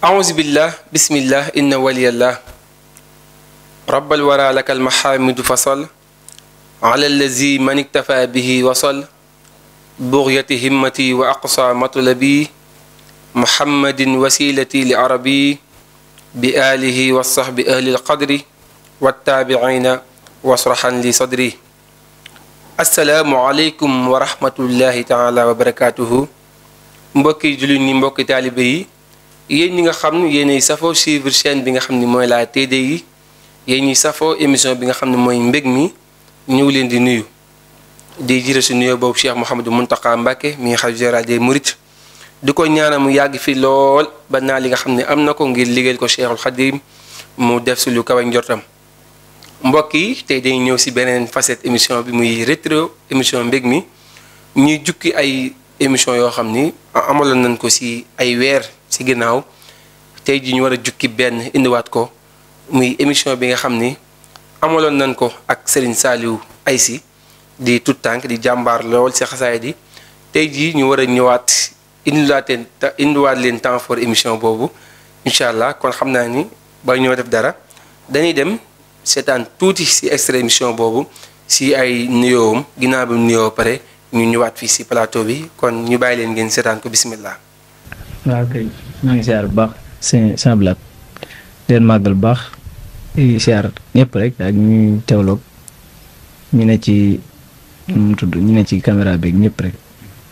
أعوذ بالله بسم الله إن ولي الله رب الورى لك المحامد فصل على الذي من اكتفى به وصل بغية همتي وأقصى مطلبي محمد وسيلتي لعربي بآله والصحب أهل القدر والتابعين واصرحا لي صدري السلام عليكم ورحمة الله تعالى وبركاته مبكي جلوني مبكي طالبي yéen ñi nga xam ne yéenay safoo suivre chaîne bi nga xam ne mooy la TDI yéen ñi safoo émission bi nga xam ne mooy mbég mi ñëw leen di nuyu di jire su nuyoo boobu Cheikh Mouhamadou Mountakha Mbacké mi nga xam général des Mourides di ko ñaanal mu yàgg fi lool ba naa li nga xam ne am na ko ngir liggéeyal ko Cheikhul Khadim mu def si lu kawe njortam mbokk yi tey dañuy ñëw si beneen facette émission bi muy rétro émission mbég mi ñuy jukki ay émission yoo xam ni amaloon nañ ko si ay weer ci ginnaaw tey ji ñu war a jukki benn indiwaat ko muy émission bi nga xam ni amaloon nañ ko ak Serigne Saliou Ayssi di tout tànk di jàmbaar lool ci xasaay di tey ji ñu war a ñëwaat indiwaat leen temps for émission boobu incha allah kon xam naa ni ba ñoo def dara dañuy dem seetaan tuuti ci extrait émission boobu ci ay nuyoowam ginnaaw bi mu nuyoo pare ñu ñëwaat fii ci plateau bi kon ñu bàyyi leen ngeen seetaan ko bismillah. waaw kay maa ngi siyaar bu baax seen blaat leen màggal bu baax di siyaar ñëpp rek ak ñu teewloog ñu ne ci mu tudd ñu ne ci caméra beeg ñëpp rek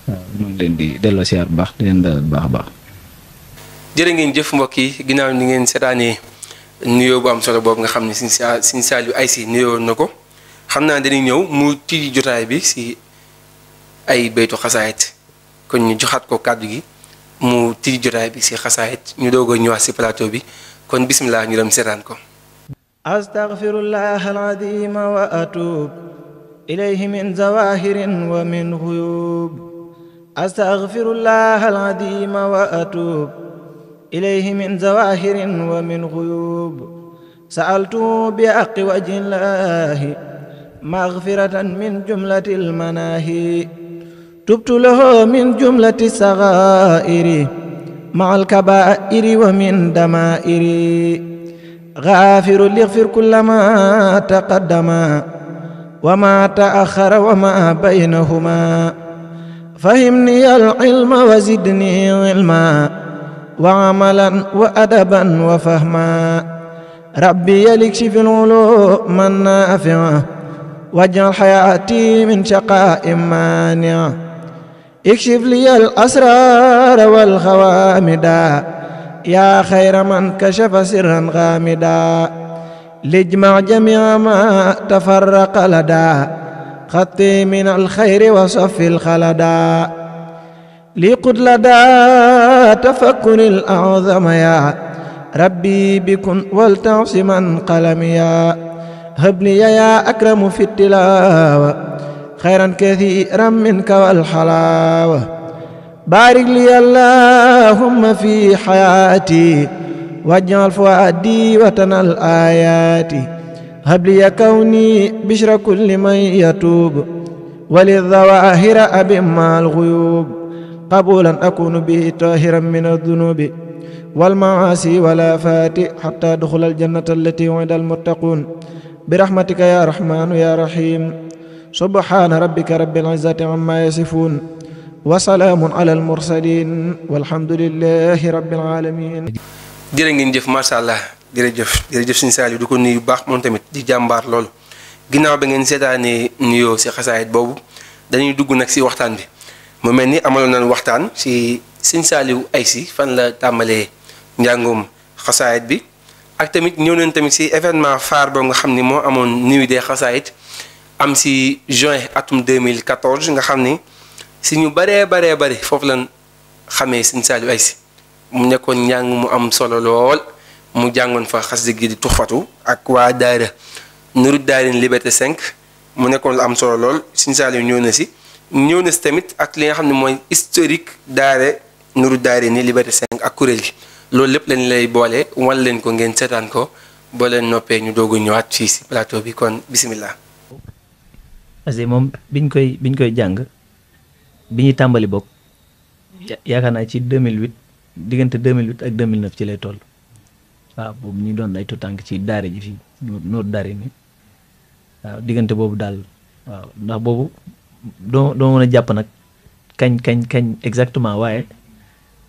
waaw ñu ngi leen di delloo siyaar bu baax di leen dalal bu baax a baax. jërë ngeen jëf mbokk yi ginnaaw ni ngeen seetaanee nuyoo bu am solo boobu nga xam ne Serigne Saliou Ayssi nuyoo na ko xam naa dañuy ñëw mu tijji jotaay bi si ay baytu xasaayit kon ñu joxaat ko kàddu gi. mu tijji jotaay bi ci xasaayit ñu doog a ñëwaat ci plateau bi kon bismillah ñu dem seetaan ko astaghfirullah al-azim wa atub ilayhi min zawahirin wa min ghuyub astaghfirullah al-azim wa atub ilayhi min zawahirin wa min ghuyub sa'altu bi haqqi wajhillahi maghfiratan min jumlatil manahi تبت له من جملة الصغائر مع الكبائر ومن دمائر غافر ليغفر كل ما تقدم وما تأخر وما بينهما فهمني العلم وزدني علما وعملا وأدبا وفهما ربي يكشف العلوم النافعة واجعل حياتي من شقاء مانع اكشف لي الأسرار والخوامدا يا خير من كشف سرا غامدا لاجمع جميع ما تفرق لدى خطي من الخير وصف الخلدا لقد لدى تفكر الأعظم يا ربي بكن ولتعصما قلميا هب لي يا أكرم في التلاوة خيرا كثيرا منك والحلاوة بارك لي اللهم في حياتي واجعل فؤادي وطن الآيات هب لي كوني بشر كل من يتوب وللظواهر أبم مع الغيوب قبولا أكون به طاهرا من الذنوب والمعاصي والآفات حتى أدخل الجنة التي وعد المتقون برحمتك يا رحمن يا رحيم سبحان ربك رب العزة عما يصفون وسلام على المرسلين والحمد لله رب العالمين. jërë ngeen jëf macha allah jërëjëf Serigne Saliou du ko nuyu bu baax moom tamit di jàmbaar loolu ginnaaw ba ngeen seetaanee nuyoo si xasaayit boobu dañuy dugg nag si waxtaan bi mu mel ni amaloon nañ waxtaan si Serigne Saliou Ayssi fan la tàmbalee njàngum xasaayit bi ak tamit ñëw nañ tamit si événement phare boobu nga xam ni moo amoon nuit des xasaayit am si juin atum 2014 nga xam ni si ñu baree bari foofu lañ xamee Serigne Saliou Ayssi mu nekkoon njàng mu am solo lool mu jàngoon fa xasida gi di tuxfatu ak waa daara Nourou Darayni Liberté 5 mu nekkoon lu am solo lool Sëñ Saliou ñëw na si tamit ak li nga xam ne mooy historique daare Nourou Darayni Liberté 5 ak kuréel gi loolu lépp lañ lay boole wan leen ko ngeen seetaan ko boo leen noppee ñu doog a ñëwaat fii si plateau bi kon bisimilah. parce que moom biñ koy jàng bi ñuy tàmbali bokk yaakaar naa ci 2008 diggante 2008 ak 2009 ci lay toll waaw boobu ñu doon ay tutànk ci daara ji fii Nourou Darayni waaw diggante boobu daal waaw ndax boobu doo mën a jàpp nag kañ exactement waaye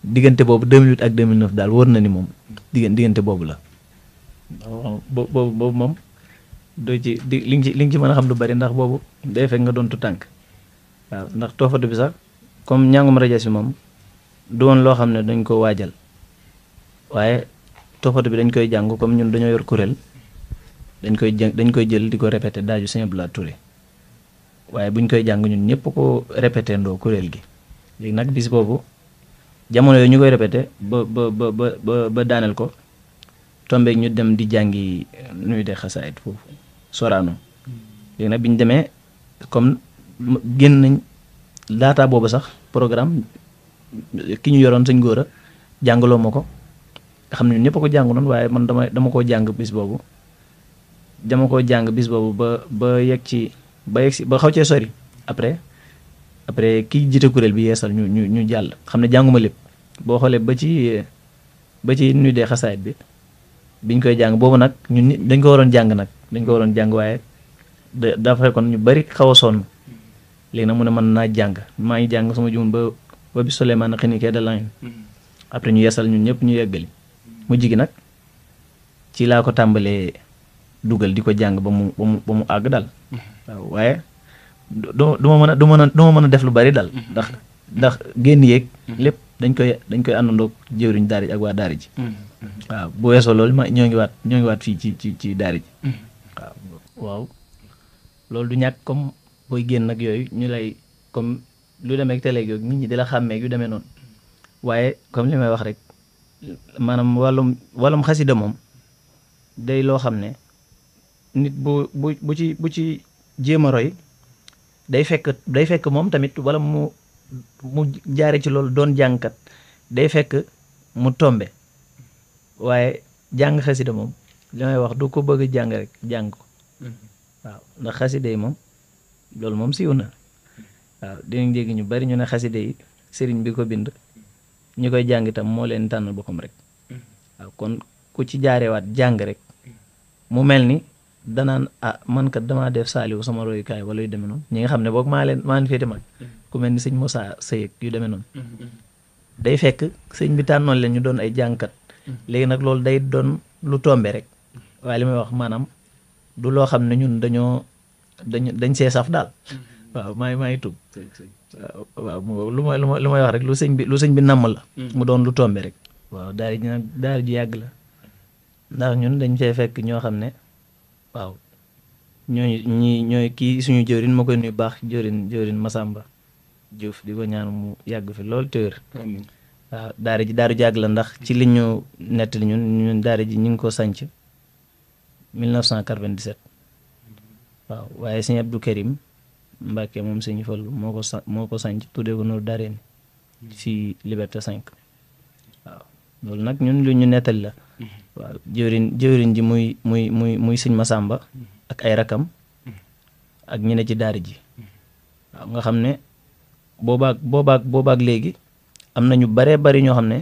diggante boobu 2008 ak 2009 daal wër na ni moom diggante boobu la boobu moom doo ci li nga ci mën a xam du bari ndax boobu day fekk nga doon tutànk waaw ndax toofatu bi sax comme njàngum rajas bi moom du woon loo xam ne dañ ko waajal waaye toofatu bi dañ koy jàng comme ñun dañoo yor kuréel dañ koy jël di ko répété daaju Sëñ Abdou Lahad Touré waaye buñ koy jàng ñun ñëpp ko répété ndoo kuréel gi léegi nag bis boobu jamono yooyu ñu koy répété ba daaneel ko tombeeg ñu dem di jàngi nuy de xasaayit foofu Sorano léegi nag bi ñu demee comme génn nañ laataa boobu sax programme ki ñu yoroon Sëñ Góora jàngaloo ma ko nga xam ne ñun ñëpp a ko jàng noonu waaye man dama koo jàng bis boobu ba yegg ci ba xaw cee sori après kii jiite kuréel bi yeesal ñu jàll xam ne jànguma lépp boo xoolee ba ci nuy dee xasaayit bi biñ koy jàng boobu nag ñun dañ ko waroon jàng waaye dafa fekkoon ñu bari xaw a sonn léegi nag mu ne mën naa jàng maa ngi jàng sama jumul ba bi Souleymane xëy na da lañ après ñu yeesal ñun ñëpp ñu yeggali mu jigi nag ci laa ko tàmbalee dugal di ko jàng ba mu àgg daal waaw waaye du ma mën a def lu bari daal ndax génn yeeg lépp dañ koy àndandoo jëwriñ daara ji ak waa daara ji waaw bu weesoo loolu ñoo ngi waat fii ci daara ji waaw loolu du ñàkk comme booy génn nag yooyu ñu lay comme lu demee ak télé yooyu nit ñi di la xàmmee yu demee noonu waaye comme li may wax rek maanaam wàllum xasida moom day loo xam ne nit bu ci jéem a roy day fekk moom tamit wala mu jaare ci loolu doon jàngkat day fekk mu tombe waaye jàng xasida moom li may wax du ko bëgg jàng rek jàng ko waaw ndax xasida yi moom loolu moom siiw na waaw dinañ dégg ñu bari ñu ne xasida yi sëriñ bi ko bind ñu koy jàng itam moo leen tànnal boppam rek waaw kon ku ci jaarewaat jàng rek mu mel ni danaan man kat damaa def saaliwu sama royukaay wala yu demee noonu ñi nga xam ne boog maa leen féete mag ku mel ni sëñ Moussa Seye yu demee noonu day fekk sëñ bi tànnoon leen ñu doon ay jàngkat léegi nag loolu day doon lu tombe rek waaye li may wax maanaam du loo xam ne ñun dañ see saf daal waaw maa ngi tub waaw lu may wax rek lu sëñ bi namm la mu doon lu tombe rek waaw daara ji yàgg la ndax ñun dañ fee fekk ñoo xam ne waaw ñooy kii suñu jëwrin ma koy nuyu baax jëwrin Masamba Diouf di ko ñaan mu yàgg fi lool téwér waaw daara ji yàgg la ndax ci li ñu nettali ñun daara ji ñu ngi ko sanc 1997 waaw waaye sëñ Abdou Karim Mbacke moom sëñ Fallu moo ko sanc tuddee ko Nourou Darayni fii Liberté 5 waaw loolu nag ñun lu ñu nettali la waaw jëwriñ ji muy sëñ Masamba ak ay rakam ak ñi ne ci daara ji waaw nga xam ne boobaak léegi am na ñu baree bari ñoo xam ne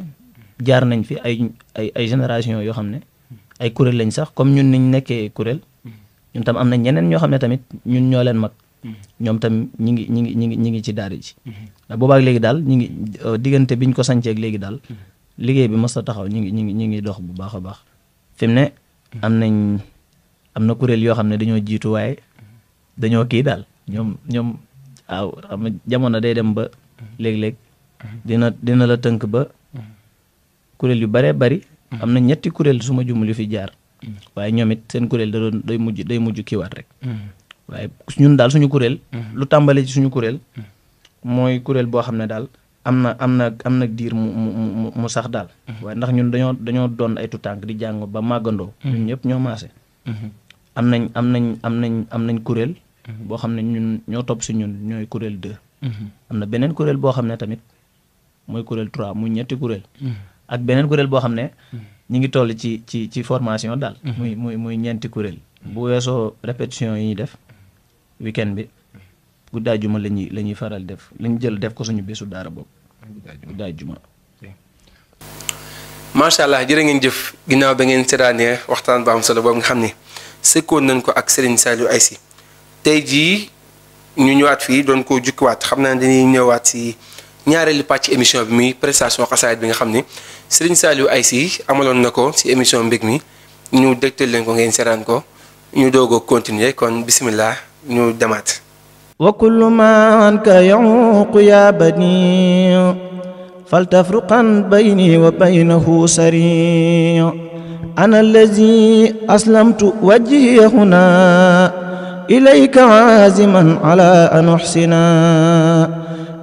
jaar nañ fi ay génération yoo xam ne ay kuréel lañ sax comme ñun niñ nekkee kuréel ñun tam am na ñeneen ñoo xam ne tamit ñun ñoo leen mag ñoom tam ñi ngi ci daara ji ndax boobaak léegi daal ñi ngi diggante biñ ko sancee ak léegi daal liggéey bi mos a taxaw ñi ngi dox bu baax a baax fi mu ne am na kuréel yoo xam ne dañoo jiitu waaye dañoo kii daal ñoom waaw xam nga jamono day dem ba léeg-léeg dina la tënk ba kuréel yu baree bari am na ñetti kuréel su ma jumul yu fi jaar waaye ñoom it seen kuréel day mujj kiiwaat rek waaye ñun daal suñu kuréel lu tàmbale ci suñu kuréel mooy kuréel boo xam ne daal am na diir mu sax daal waaye ndax ñun dañoo doon ay tutànk di jàng ba màggandoo ñun ñëpp ñoo maase am nañ kuréel boo xam ne ñun ñoo topp si ñun ñooy kuréel 2 am na beneen kuréel boo xam ne tamit mooy kuréel 3 muy ñetti kuréel ak beneen kuréel boo xam ne ñi ngi toll ci formation daal muy ñeenti kuréel bu weesoo répétition yi ñuy def weekend bi guddaay juma la ñuy faral def lañ jël def ko suñu bésu daara boobu guddaay juma. macha allah jërë ngeen jëf ginnaaw ba ngeen seetaanee waxtaan ba am solo boobu nga xam ne sëkkoon nañ ko ak Serigne Saliou Ayssi tey jii ñu ñëwaat fii doon koo jukkiwaat xam naa dañuy ñëwaat si ñaareelu pàcc émission bi muy prestation xasaayid bi nga xam ne Serigne Saliou Ayssi amaloon na ko si émission mbég mi ñu dégtal leen ko ngeen seetaan ko ñu doog a continuer kon bismillah ñu demaat. wa kullu ma anka yaquuqu ya bani faltafruqan bayni wa baynahu sari ana allazi aslamtu wajhiya huna ilayka aziman ala an uhsina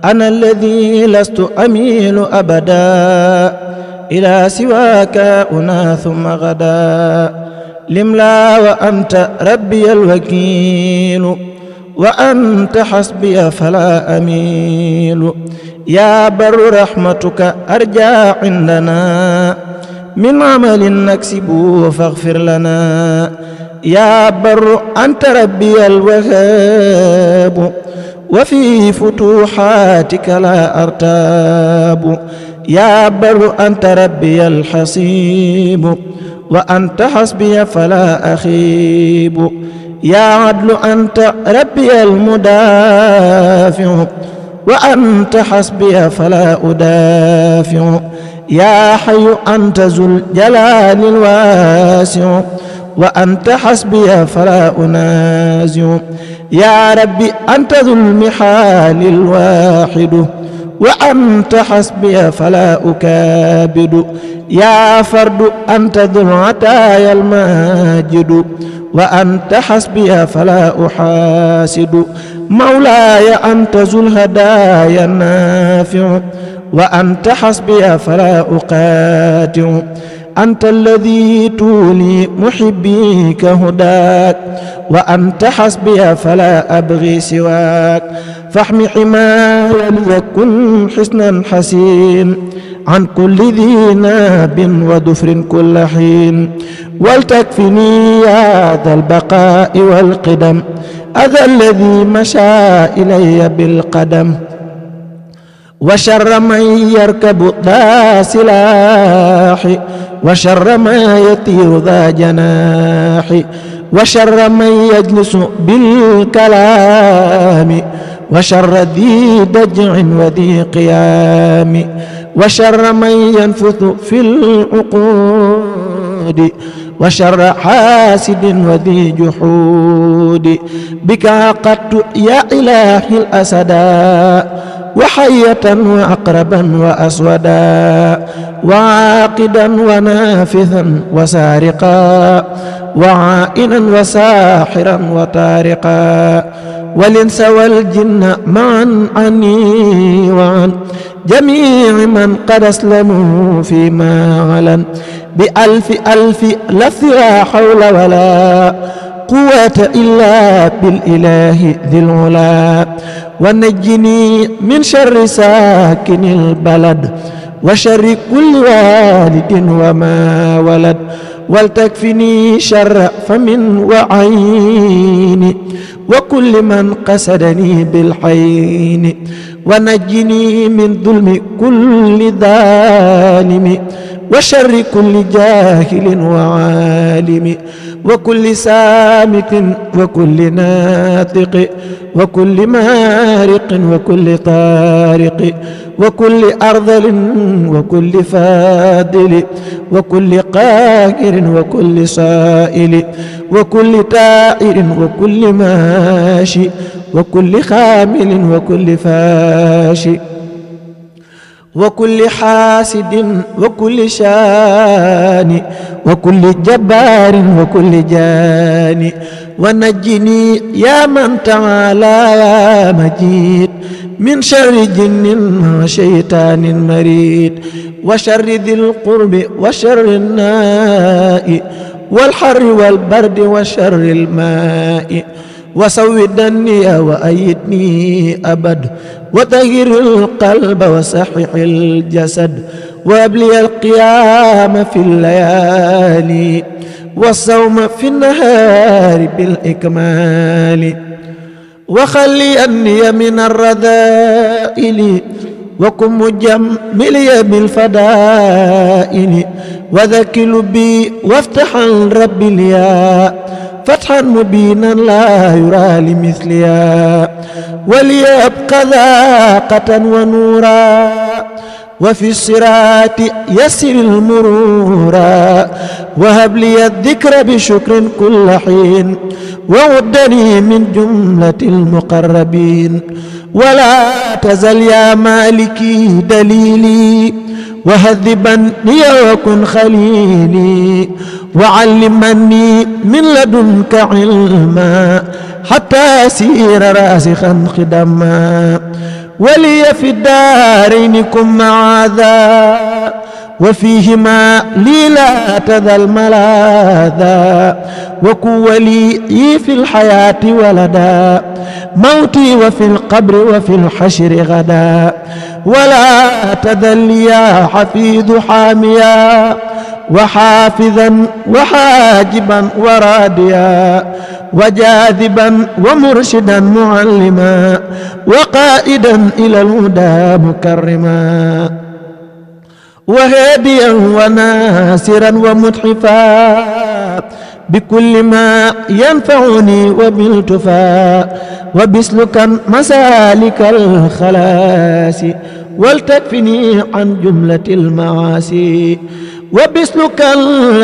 ana allazi lastu amilu abada ila siwaka una thumma gada limla wa anta rabbi alwakilu wa anta hasbiya fala amilu ya barru rahmatuka arja indana min amalin naksibu faghfir lana ya barru anta rabbi alwahhabu wa fi futuhatika la artabu ya barru anta rabbi alhasibu wa anta hasbiya fala akhibu ya adlu anta rabbi almudafi'u wa anta hasbiya fala udafi'u ya hayyu anta zul jalalil wasi'u wa anta hasbiya fala unazi'u ya rabbi anta dhul mihalil wahidu wa anta hasbiya fala ukabidu ya fardu anta dhul atayal majidu wa anta hasbiya fala uhasidu mawlaya anta dhul hadaya nafi'u wa anta hasbiya fala uqati'u anta alladhi tuli muhibbika hudak wa anta hasbiya fala abghi siwak fahmi himaya liyakun hisnan hasin an kulli dhi nabin wa dufrin kulla hin waltakfini ya dhal baqa'i wal qidam adha alladhi masha ilayya bil qadam wa sharra man yarkabu dha silahi wa sharra ma yatiru dha janahi wa sharra man yajlisu bil kalami wa sharra dhi daj'in wa dhi qiyami wa sharra man yanfuthu fil uqudi wa sharra hasidin wa dhi juhudi bika aqadtu ya ilahi al asada wa hayyatan wa aqraban wa aswada wa aqidan wa nafithan wa sariqa wa ainan wa sahiran wa tariqa والإنس والجن معا عني وعن جميع من قد أسلموا فيما علن بألف ألف لفظ لا حول ولا قوة إلا بالإله ذي العلا ونجني من شر ساكن البلد وشر كل والد وما ولد ولتكفني شر فم وعين وكل من قصدني بالحين ونجني من ظلم كل ظالم وشر كل جاهل وعالم وكل سامت وكل ناطق وكل مارق وكل طارق وكل أرذل وكل فاضل وكل قاهر وكل صائل وكل تائر وكل ماشي وكل خامل وكل فاشي وكل حاسد وكل شان وكل جبار وكل جاني ونجني يا من تعالى يا مجيد من شر جن وشيطان مريد وشر ذي القرب وشر الناء والحر والبرد وشر الماء وسودني وأيدني أبد وطهر القلب وصحح الجسد وابلي القيام في الليالي والصوم في النهار بالإكمال وخليني من الرذائل وكن مجملي بالفدائل وذك لبي وافتح الرب الياء فتحا مبينا لا يرى لمثلها وليبقى ذاقة ونورا وفي الصراط يسر المرورا وهب لي الذكر بشكر كل حين وعدني من جملة المقربين ولا تزل يا مالكي دليلي وهذبني وكن خليلي وعلمني من لدنك علما حتى أسير راسخا خدما ولي في الدارين كن معاذا وفيهما لي لا تذل ملاذا وكن ولي في الحياة ولدا موتي وفي القبر وفي الحشر غدا ولا تذل يا حفيظ حاميا وحافظا وحاجبا وراديا وجاذبا ومرشدا معلما وقائدا إلى الهدى مكرما وهاديا وناصرا ومتحفا بكل ما ينفعني وبالتفا وبسلكا مسالك الخلاص ولتكفني عن جملة المعاصي وبسلكا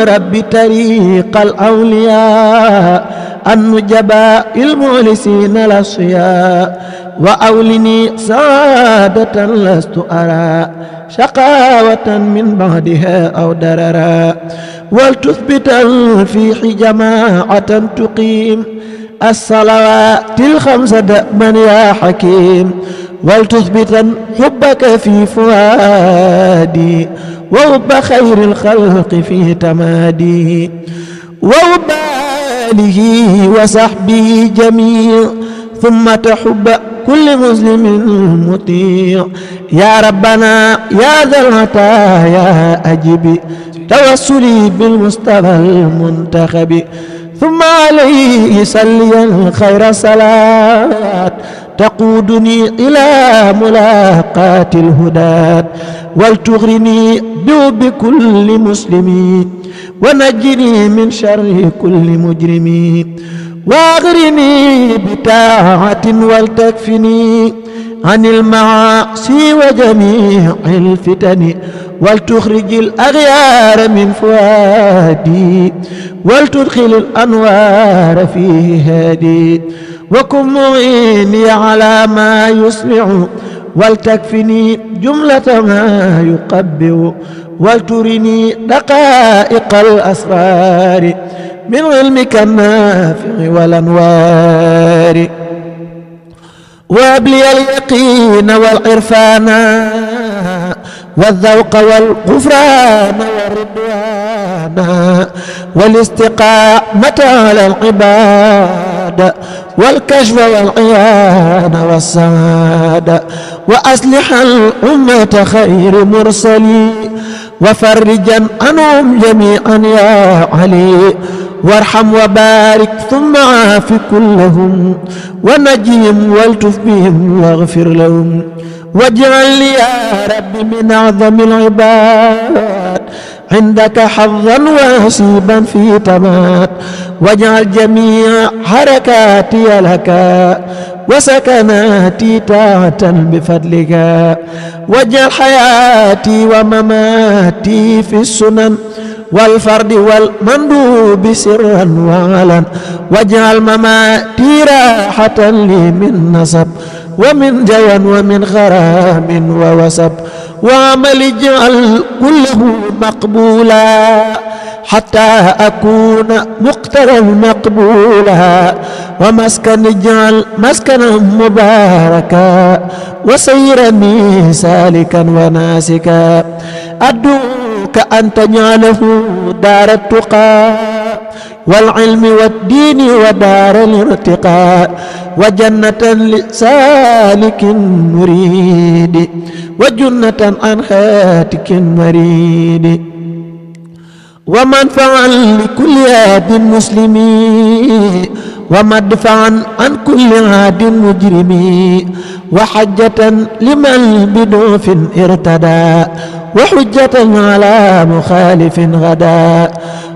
رب طريق الأولياء النجباء المخلصين الأصفياء وأولني سعادة لست أرى شقاوة من بعدها أو دررا ولتثبتا في جماعة تقيم الصلوات الخمس دأبا يا حكيم ولتثبتا حبك في فؤادي وحب خير الخلق في تمادي وحب آله وصحبه جميع ثم تحب كل مسلم مطيع يا ربنا يا ذا العطايا أجب توسلي بالمصطفى المنتخب ثم عليه صلي الخير صلاة تقودني إلى ملاقاة الهدى ولتغرني بكل مسلم ونجني من شر كل مجرم واغرني بطاعة ولتكفني عن المعاصي وجميع الفتن ولتخرج الأغيار من فؤادي ولتدخل الأنوار فيه هادي وكن معيني على ما يسمع ولتكفني جملة ما يقبع ولترني دقائق الأسرار من علمك النافع والأنوار وابلي اليقين والعرفان والذوق والغفران والرضوان والاستقامة على العباد والكشف والعيان والسعادة وأصلح الأمة خير مرسلي وفرجا عنهم جميعا يا علي وارحم وبارك ثم عاف كلهم ونجهم والتف بهم واغفر لهم واجعل لي يا رب من أعظم العباد عندك حظا واسيبا في تمات واجعل جميع حركاتي لك وسكناتي طاعة بفضلك واجعل حياتي ومماتي في السنن والفرد والمندوب سرا وعلا واجعل مماتي راحة لي من نصب ومن جوى ومن غرام ووسب وعمل اجعل كله مقبولا حتى أكون مقترا مقبولا ومسكن اجعل مسكنا مباركا وسيرني سالكا وناسكا أدعوك أن تجعله دار التقى والعلم والدين ودار الارتقاء وجنة لسالك مريد وجنة عن هاتك مريد ومنفعا لكل عاد مسلمين ومدفعا عن كل عاد مجرمين وحجة لمن بدعف ارتدى وحجة على مخالف غدا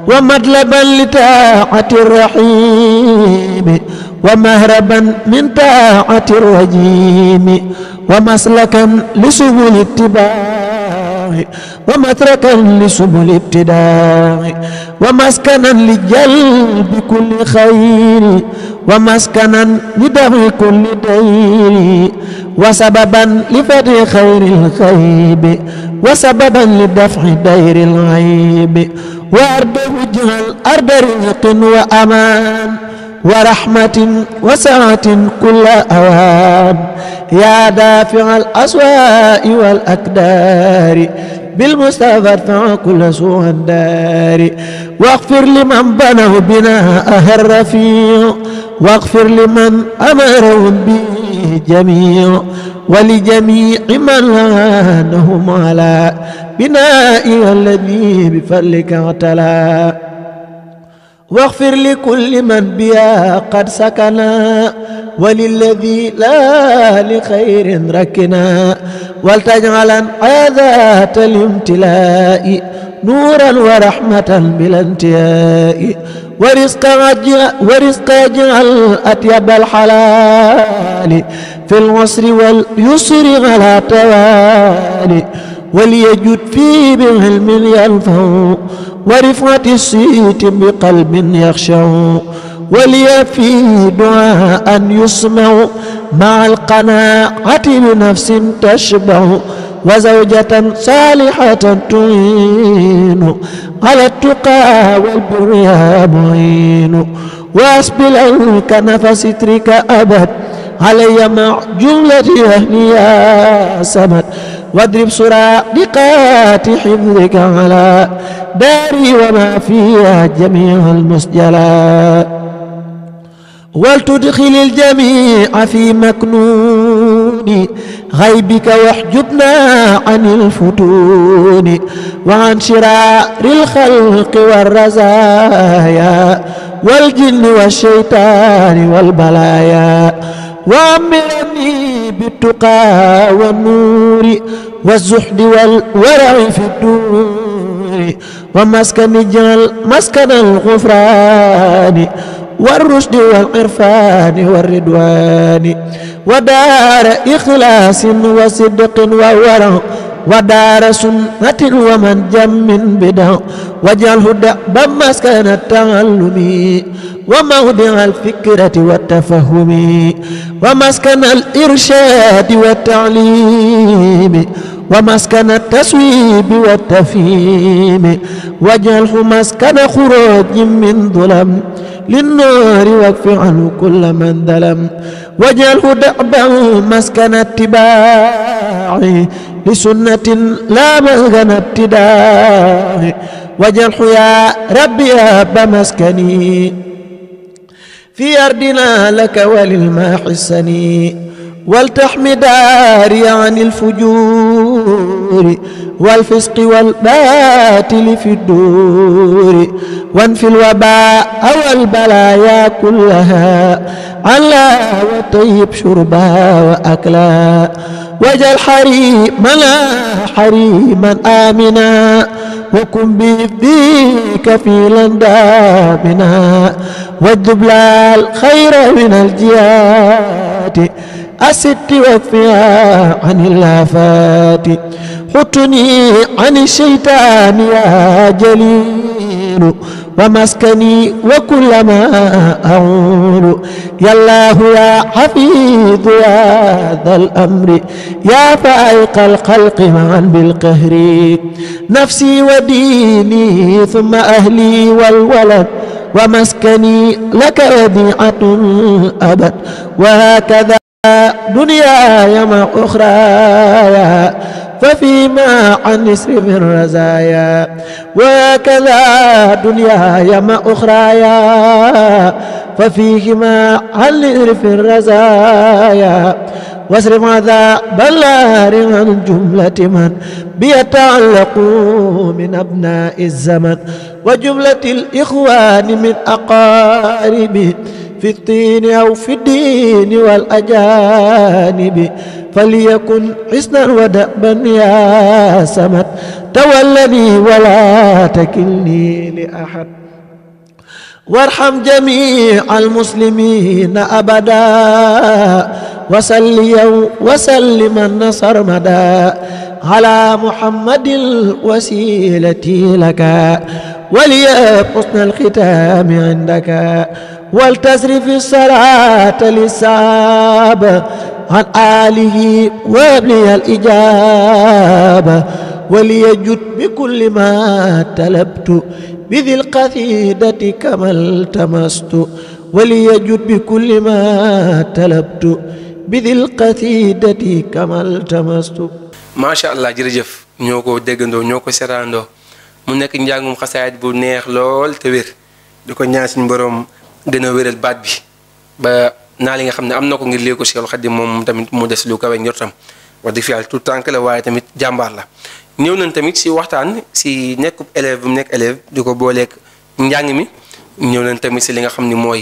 ومطلبا لطاعة الرحيم ومهربا من طاعة الرجيم ومسلكا لسبل اتباع ومتركا لسبل ابتداء ومسكنا لجلب كل خير ومسكنا لدفع كل دير وسببا لفتح خير الخيب وسببا لدفع دير الغيب وأرضه اجعل أرض رزق وأمان ورحمة وسعة كل أوان يا دافع الأسواء والأكدار بالمصطفى ادفع كل سوء الدار واغفر لمن بنوا بناء الرفيع واغفر لمن أمرهم به جميع ولجميع من لعنهم على بناء الذي بفضلك اعتلى واغفر لكل من بها قد سكنا وللذي لا لخير ركنا ولتجعلا ذات الامتلاء نورا ورحمة بلا انتهاء ورزق اجعل أطيب الحلال في العسر واليسر على توالي وليجد فيه بعلم ينفع ورفعة الصيت بقلب يخشع وليفي دعاء يسمع مع القناعة بنفس تشبع وزوجة صالحة تعين على التقى والبر يا معين واسبل عنك نفس سترك أبد علي مع جملة أهلي يا سمد واضرب سرادقات حفظك على داري وما فيها جميع المسجلات ولتدخل الجميع في مكنون غيبك واحجبنا عن الفتون وعن شرار الخلق والرزايا والجن والشيطان والبلايا وعمرني بالتقى والنور والزهد والورع في الدور ومسكن اجعل مسكن الغفران والرشد والعرفان والرضوان ودار إخلاص وصدق وورع ودار سنة ومن جم بدع واجعله دأبا مسكن التعلم وموضع الفكرة والتفهم ومسكن الإرشاد والتعليم ومسكن التسويب والتفهيم واجعله مسكن خروج من ظلم للنار واكف عنه كل من ظلم واجعله دأبا مسكن اتباع لسنة لا مسكن ابتداع واجعله يا ربي أب مسكني في أرضنا لك وللماحسني ولتحمي داري عن الفجور والفسق والباطل في الدور وانفي الوباء والبلايا كلها على وطيب شربها وأكلها واجعل حريمنا حريما آمنا وكن بيديك كفيلا دامنا واجلب لها الخير من الجهات الست واكفها عن الآفات حطني عن الشيطان يا جليل ومسكني وكل ما أعول يا الله يا حفيظ يا ذا الأمر يا فائق الخلق معا بالقهر نفسي وديني ثم أهلي والولد ومسكني لك وديعة أبد وهكذا دنياي مع أخرايا ففيما عن نسر من رزايا وكذا دنياي ما أخرايا ففيهما عن نسر في الرزايا واصرف عذاب النار عن جملة من بيتعلق من أبناء الزمن وجملة الإخوان من أقارب في الطين أو في الدين والأجانب فليكن حسنا ودأبا يا سمت تولني ولا تكلني لأحد وارحم جميع المسلمين أبدا وسليا وسلما سرمدا على محمد الوسيلة لك وليا حسن الختام عندك ولتصرف الصلاة للصحابة عن آله وابلي الإجابة وليجد بكل ما تلبت بذي القصيدة كما التمست وليجد بكل ما تلبت بذي القصيدة كما التمست. ما شاء الله jërëjëf ñoo ko déggandoo ñoo ko seraandoo mu nekk njàngum xasaayit bu neex lool te wér di ko ñaan suñu borom gën a wéral baat bi ba naa li nga xam ne am na ko ngir léegi ko Cheikhul Khadim moom tamit mu des lu kawe njortam wax dëgg fi yàlla tout tànk la waaye tamit jàmbaar la. ñëw nañ tamit si waxtaan si nekkub élève bu mu nekk élève di ko booleeg njàng mi ñëw nañ tamit si li nga xam ni mooy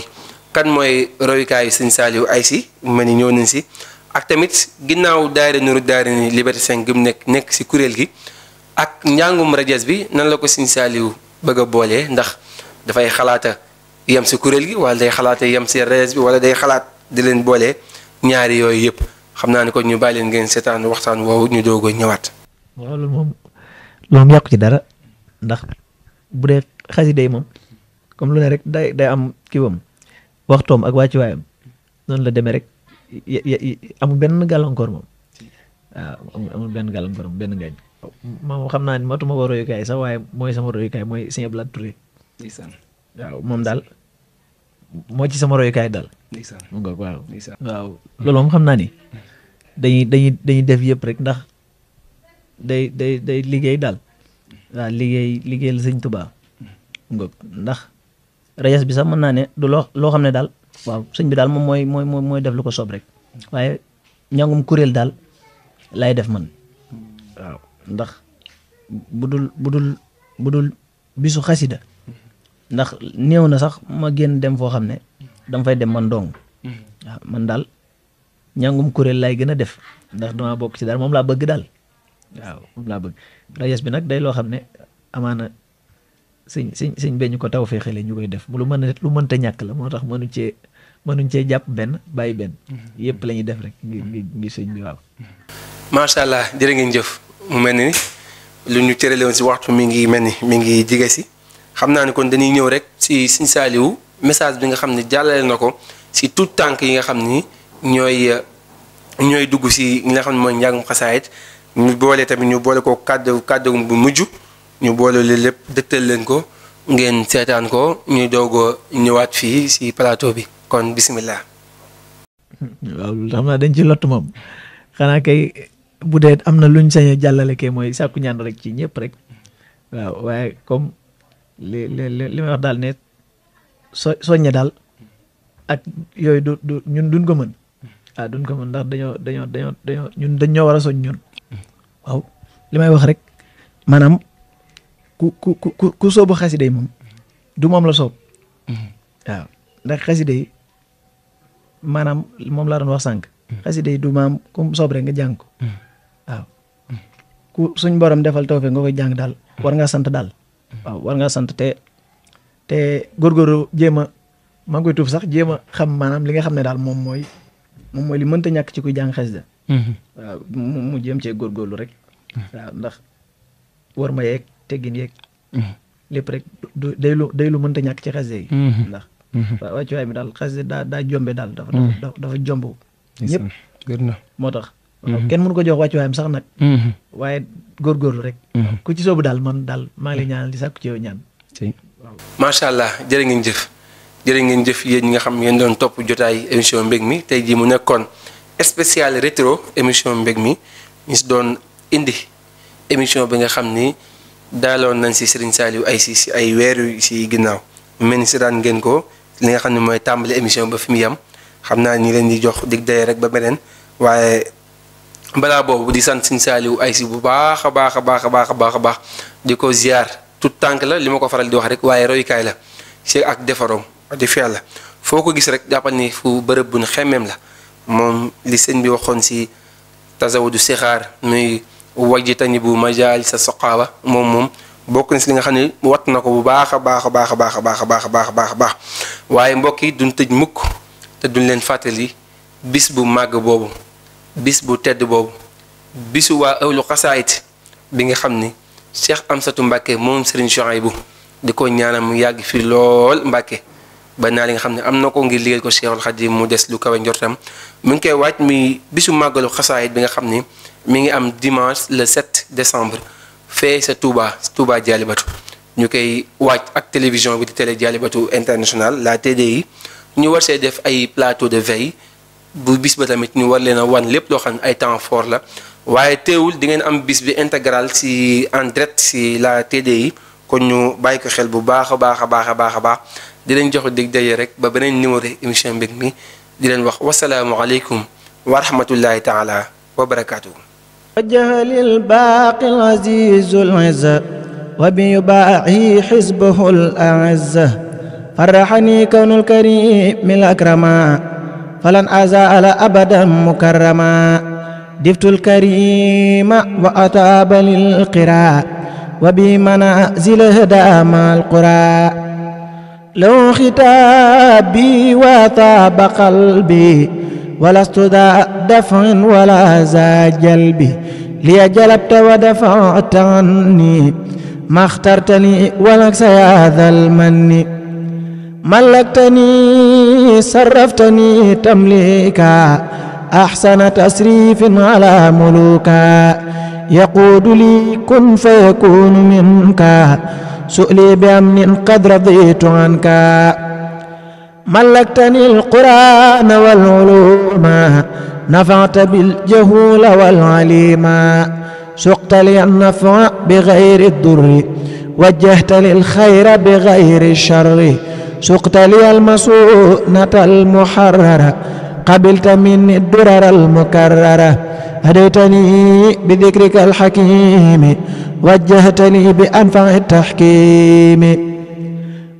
kan mooy royukaayu sëñ Saliou Ayssi mel ni ñëw nañ si ak tamit ginnaaw daayira Nuuru Daarayni Liberté 5 gi mu nekk si kuréel gi ak njàngum rajas bi nan la ko sëñ Saliou bëgg a boolee ndax dafay xalaata yem si kuréel gi wala day xalaata yem si rajas bi wala day xalaat di leen boolee ñaari yooyu yëpp xam naa ne ko ñu bàyyi leen ngeen seetaan waxtaan woowu ñu doog a ñëwaat. waaw loolu moom yàqu ci dara ndax bu dee xasida yi moom comme lu ne rek day am kiiwam waxtoom ak wàccuwaayam noonu la demee rek amul benn gàllankoor moom waaw amul benn gàllankoor moom benn ngañ moom xam naa ni matuma ko royukaay sax waaye mooy sama royukaay mooy Sëñ Abdou Lahad Touré waaw moom daal moo ci sama royukaay daal mu ngoog waaw loolu moom xam naa ni dañuy def yëpp rek ndax day liggéey daal waaw liggéey la Sëñ Tuubaa ngoog ndax rajas bi sax mën naa ne du loo xam ne daal waaw sëñ bi daal moom mooy def lu ko soob rek waaye njàngum kuréel daal lay def man waaw ndax bu dul bisu xasida ndax néew na sax ma génn dem foo xam ne dama fay dem man dong waaw man daal njàngum kuréel lay gën a def ndax dama bokk ci daal moom laa bëgg daal waaw moom laa bëgg rajas bi nag day loo xam ne amaana sëñ beñu ko taw fee xele ñu koy def lu mënta ñàkk la moo tax mënuñ cee jàpp benn bàyyi benn yëpp la ñuy def rek ngir sëñ bi waaw. macha allah jërë ngeen jëf mu mel ni lu ñu cërale woon si waxtu mi ngi mel ni mi ngi jige si xam naa ne kon dañuy ñëw rek si sëñ Saliou message bi nga xam ne jàllale na ko si tout tànk yi nga xam ni ñooy dugg si li nga xam ne mooy njàngum xasaayit ñu boole tamit ñu boole ko kàddu bu mujj ñu boole leen lépp dëgtal leen ko ngeen seetaan ko ñuy doog a ñëwaat fii si plateau bi kon bisimilah. waaw xam naa dañ ci lott moom xanaa kay bu dee am na luñ sañ a jàllale kay mooy sàkku ñaan rek ci ñëpp rek waaw waaye comme li may wax daal ne soññe daal ak yooyu du ñun duñ ko mën waaw duñ ko mën ndax dañoo ñun dañoo war a soñ ñun waaw li may wax rek maanaam ku soobu xasida yi moom du moom la soob waaw ndax xasida yi maanaam moom laa doon wax sànq xasida yi du maam ku soob rek nga jàng ko waaw ku suñ borom defal tawfeex nga koy jàng daal war ngaa sant daal waaw war ngaa sant te góorgóorlu jéem a maa ngi koy tuuf sax jéem a xam maanaam li nga xam ne daal moom mooy li mënta ñàkk ci kuy jàng xasida waaw mu jéem cee góorgóorlu rek waaw ndax war ma yeeg teggin yeeg lépp rek day lu mënta ñàkk ci xasida yi ndax waaw wàccuwaay mi daal xasida daa jombe daal dafa jomb ñëpp moo tax kenn mënu ko jox wàccuwaayam sax nag waaye góorgóorlu rek ku ci soobu daal man daal maa ngi lay ñaanal di sàkku ci yow ñaan macha allah jërë ngeen jëf yéen ñi nga xam ngeen doon topp jotaay émission mbég mi tey jii mu nekkoon spécial rétro émission mbég mi ñu si doon indi émission bi nga xam ni daaloon nañ si Serigne Saliou ay si ay weer yu si ginnaaw mel ni si daan ngeen ko li nga xam ne mooy tàmbali émission ba fi mu yem xam naa ñi leen di jox dig daye rek ba beneen waaye balaa boobu di sant Serigne Saliou ay si bu baax a baax a baax a baax a baax a baax di ko ziar tout tànk la li ma ko faral di wax rek waaye royukaay la si ak defaroom di fi yàlla foo ko gis rek jàppal ni fu bërëb bu ñu xemmeem la moom li sëñ bi waxoon si tasawudu sixaar muy wajitani bu majaal sa soqaawa moom bokk na si li nga xam ne wat na ko bu baax a baax a baax a baax a baax a baax a baax a baax a baax waaye mbokk yi duñ tëj mukk te duñ leen fàttali bis bu màgg boobu bis bu tedd boobu bisu waa ëwlu xasaayit bi nga xam ni Cheikh Amsatou Mbacke moom Serigne Chouaïbou di ko ñaanal mu yàgg fi lool Mbacke ba naa li nga xam ne am na ko ngir liggéeyal ko Cheikhul Khadim mu des lu kawe njortam mu ngi koy waaj mi bisu màggalu xasaayit bi nga xam ni mi ngi am dimanche le 7 décembre fee sa Touba Dialibatu ñu koy waaj ak télévision bi di télé Dialibatu international la TDI ñu war see def ay plateau de veille bu bis ba tamit ñu war leen a wan lépp loo xam ne ay temps fort la waaye teewul di ngeen am bis bi intégral si en direct si la TDI kon ñu bàyyi ko xel bu baax a baax a baax a baax a baax di leen jox dig daje rek ba beneen numéro émission mbég mi di leen wax wasalaamualeykum wa rahmatullahi taala wa barakaatuhu. وجه للباقي العزيز العزة وبيباعي حزبه الأعزة فرحني كون الكريم الأكرما فلن أزال أبدا مكرما دفت الكريم وأتاب للقراء وبمنازل هدى مع القرى لو ختابي وطاب قلبي ولست ذا دفع ولا ذا جلبي لي جلبت ودفعت عني ما اخترتني ولك يا ذا المن ملكتني صرفتني تمليكا أحسن تسريف على ملوكا يقود لي كن فيكون منك سؤلي بأمن قد رضيت عنك ملكتني القرآن والعلوم نفعت بالجهول والعليم سقت لي النفع بغير الضر وجهت لي الخير بغير الشر سقت لي المسونة المحررة قبلت مني الدرر المكررة هديتني بذكرك الحكيم وجهتني بأنفع التحكيم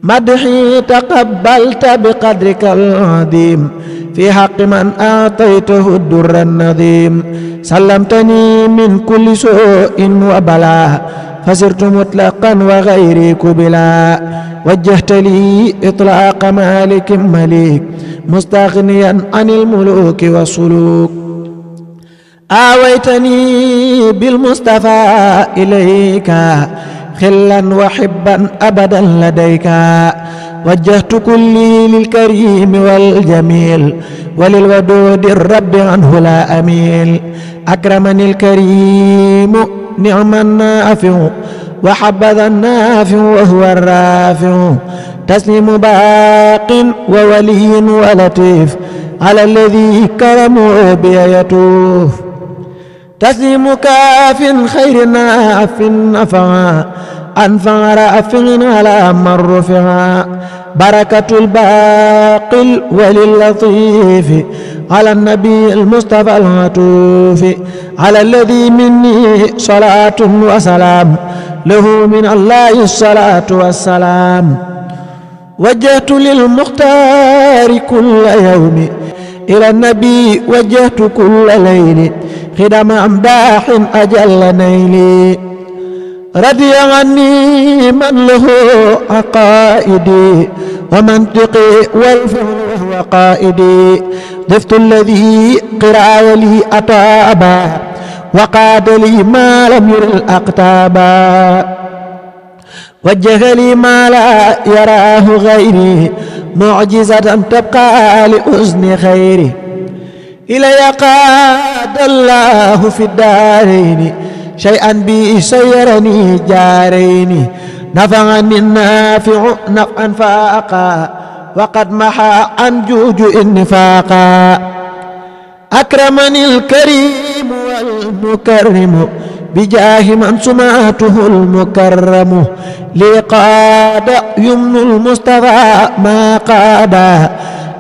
مدحي تقبلت بقدرك العظيم في حق من أعطيته الدر النظيم سلمتني من كل سوء وبلاء فسرت مطلقا وغيري كبلا وجهت لي إطلاق مالك مليك مستغنيا عن الملوك والسلوك آويتني بالمصطفى إليك خلا وحبا أبدا لديك وجهت كلي للكريم والجميل وللودود الرب عنه لا أميل أكرمني الكريم نعم النافع وحبذا النافع وهو الرافع تسليم باق وولي ولطيف على الذي كرمه بي يطوف تسليم كاف خير ناف نفعا أنفع رأف على من رفعا بركة الباقي الولي اللطيف على النبي المصطفى العطوف على الذي مني صلاة وسلام له من الله الصلاة والسلام وجهت للمختار كل يوم إلى النبي وجهت كل ليل خدم أمداح أجل نيلي رضي عني من له عقائدي ومنطقي والفعل وهو قائدي ضفت الذي قرأ لي أطابا وقاد لي ما لم ير الأقتابا وجه لي ما لا يراه غيري معجزة تبقى لأذن خيري إلي قاد الله في الدارين شيئا بي سيرني جارين نفعني النافع نفعا فاقا وقد محى عن جوجء النفاقا أكرمني الكريم والمكرم بجاه من سمعته المكرم لي قاد يمن المصطفى ما قادا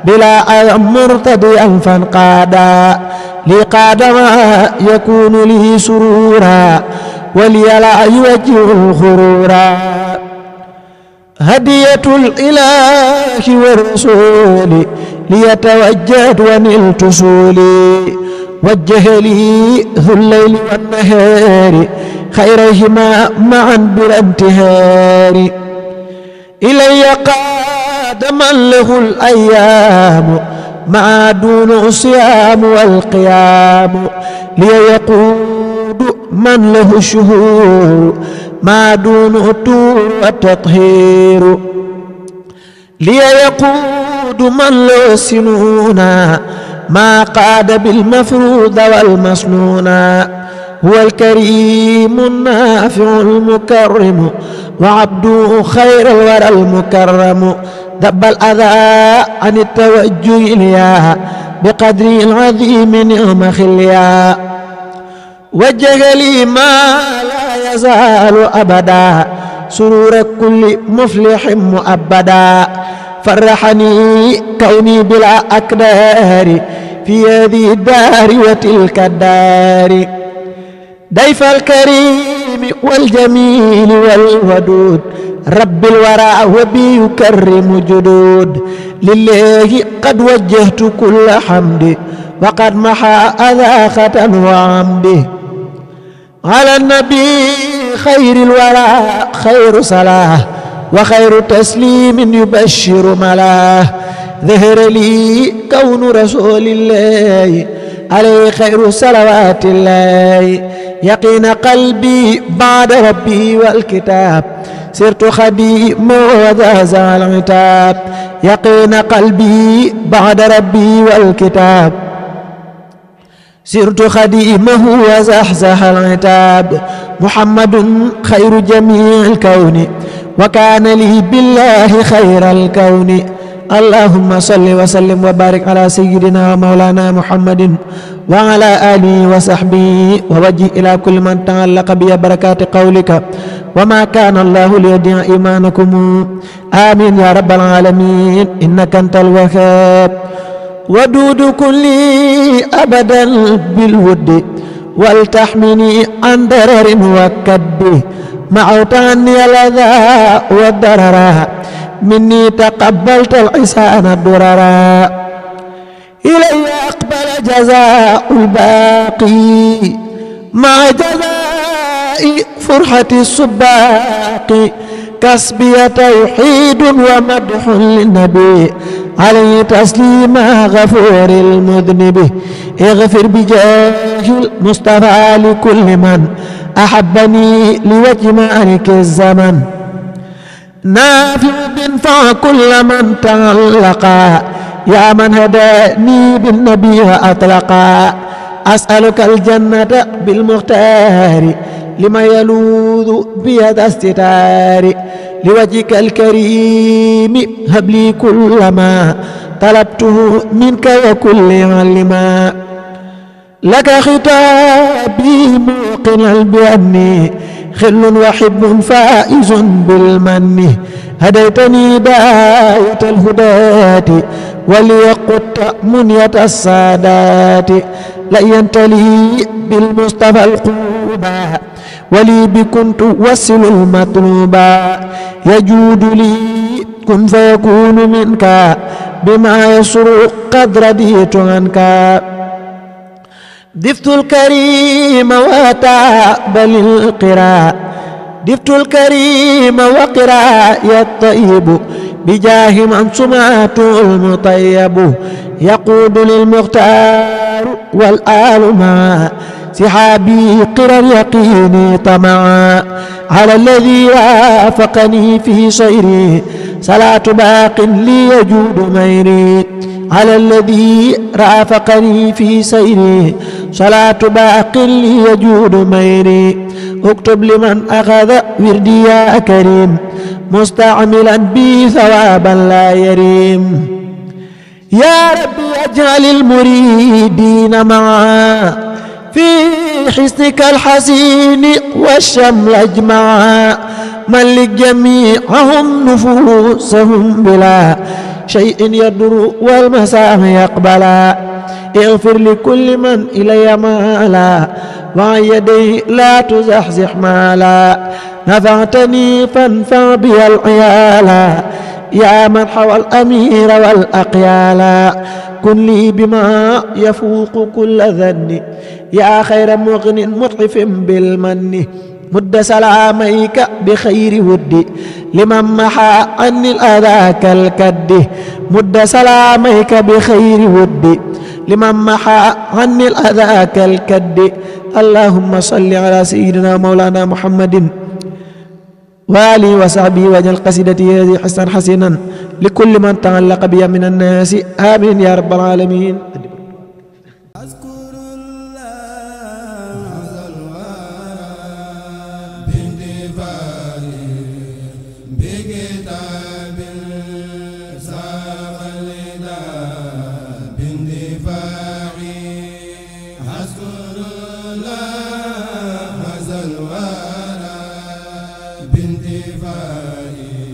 بلا أذى مرتديا فانقادا لي قاد ما يكون لي سرورا ولي لا يوجه الغرورا هدية الإله والرسول ليتوجد ونلت سولي وجه لي ذو الليل والنهار خيرهما معا بلا انتهار إلي قاد من له الأيام ما دون الصيام والقيام ليقود من له الشهور ما دون الطور والتطهير ليقود من له سنونا ما قاد بالمفروض والمسنونا هو الكريم النافع المكرم وعبده خير الورى المكرم ذب الأذى عن التوجه إليها بقدر العظيم نعم خليا وجه لي ما لا يزال أبدا سرور كل مفلح مؤبدا فرحني كوني بلا أكدار في هذه الدار وتلك الدار ضيف الكريم والجميل والودود رب الورى وبي يكرم جدود لله قد وجهت كل حمد وقد محى أذى خطأ وعمده على النبي خير الورى خير صلاة وخير تسليم يبشر ملاه ظهر لي كون رسول الله عليه خير صلوات الله يقين قلبي بعد ربي والكتاب سرت خديما وذازع العتاب يقين قلبي بعد ربي والكتاب سرت خديمه وزحزح العتاب محمد خير جميع الكون وكان لي بالله خير الكون اللهم صل وسلم وبارك على سيدنا ومولانا محمد وعلى آله وصحبه ووجه إلى كل من تعلق ببركات قولك وما كان الله ليضيع إيمانكم آمين يا رب العالمين إنك أنت الوهاب ودود كلي أبدا بالود ولتحمني عن ضرر وكد معوت عني الأذى والضرر مني تقبلت العسان الضرر إلي أقبل جزاء الباقي مع جزاء فرحة السباق كسبي توحيد ومدح للنبي عليه تسليم غفور المذنب اغفر بجاه المصطفى لكل من أحبني لوجه مالك الزمن نافع بنفع كل من تعلقا يا من هداني بالنبي وأطلقا أسألك الجنة بالمختار لما يلوذ بيد استتار لوجهك الكريم هب لي كل ما طلبته منك وكل علما لك خطابي موقنا بأني خل وحب فائز بالمن هديتني داية الهداة وليقط منية السادات لينت لي بالمصطفى القوبا ولي بكن توصل المطلوبا يجود لي كن فيكون منك بما يسر قد رديت عنك دفت الكريم وتقبل القراء دفت الكريم وقراء الطيب بجاه من سمعته المطيب يقود للمختار والآل معا سحابي قرى اليقين طمعا على الذي وافقني في سيري صلاة باق لي يجود ميري على الذي رافقني في سيري صلاة باق لي يجود ميري اكتب لمن أخذ وردي يا كريم مستعملا بي ثوابا لا يريم يا رب اجعل المريدين معا في حسنك الحسين والشمل أجمعا ملك جميعهم نفوسهم بلا شيء يضر والمسام يقبلا اغفر لكل من إلي مالا وعن يديه لا تزحزح مالا نفعتني فانفع بي العيالا يا من حوى الأمير والأقيالا كن لي بما يفوق كل ذن يا خير مغن مطعف بالمن مد سلاميك بخير ودي لمن محى عني الأذى كالكد مد سلاميك بخير ودي لمن محى عني الأذى كالكد اللهم صل على سيدنا مولانا محمد وآله وصحبه واجعل قصيدتي هذه حسنا حسنا لكل من تعلق بي من الناس آمين يا رب العالمين. بانتفاعي